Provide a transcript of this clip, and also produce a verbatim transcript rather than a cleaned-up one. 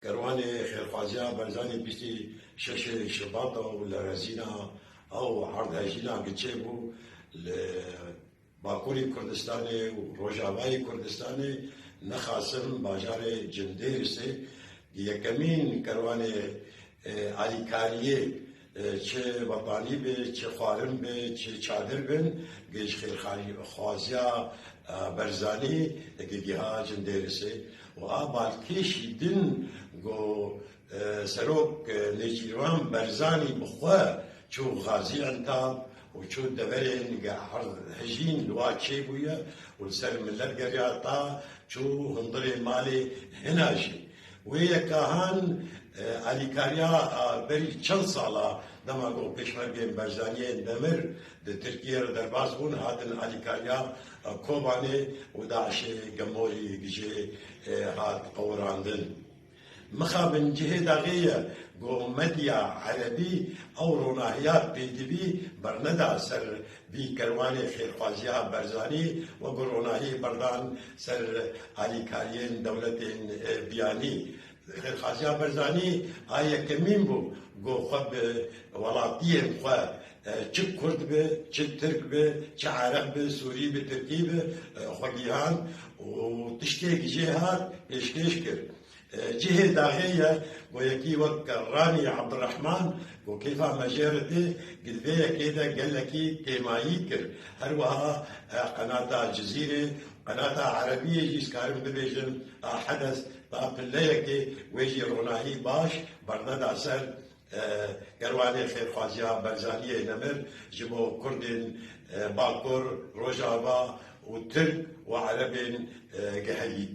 Kerwanê xêrxwaziya Barzanî bîstî şeşê Şibata û li Rezîna ew erdhejîna giçê bû li Bakurê Kurdistanê û Rojavayê Kurdistanê, nexasim bajarê Cindêrisê, yekemîn kerwanê, e, alîkariyê, e, çi betanî be, çi xwarin be, çi çadir bin, gê ji xêrxwaziya, e, Barzanî, e, giha Cindêrisê. Û a balkêşî din ku, e, serok, e, Nêçîrvan Barzanî bi xwe çû Xazî Entab û çû deverên ge erdhejîn li wa çêbûye û li ser milet geriya ta çû hundirê malê hina jî. Wê yeka han, e, alîkariya, a, berî çend sala dema ku pêşmergên Barzaniyên demir di Tirkiyê re derbas bûn, hatin alîkariya, e, Kobanê û DAIŞê Gemorî gijê, e, hat qewirandin. Mixabin cihê daxê ye ku medya erebî ew ronahiya pêdivî berneda ser vî kerwanê xêrxwaziya Barzanî, wek ronahî berdan ser alîkariyên dewletên, e, biyanî. Xêrxwaziya Barzanî a yekemîn bû ku xwe bi welatiyên xwe, e, çi Kurd be, çi Tirk be, çi Ereb be, Sûrî be, Tirkî be, e, xwe gihand û tiştê gijê hat pêşkêş kir. E, cihê daxê ye ku yekî wek Ramî Ebdurrehman ku kêfa me jê re tê, di vê yekê de gelekî kêmayî kir. Her wiha, e, qenata Cizîrê, qenata Erebiyê jî, ez karim bibêjim, a Hedes, ta pilleyekê wê jî ronahî baş berneda ser, e, kerwanê xêrxwaziya Barzaniyê nemir ji bo Kurdên, e, Bakur, Rojava û Tirk û Erebên, e, geheyî.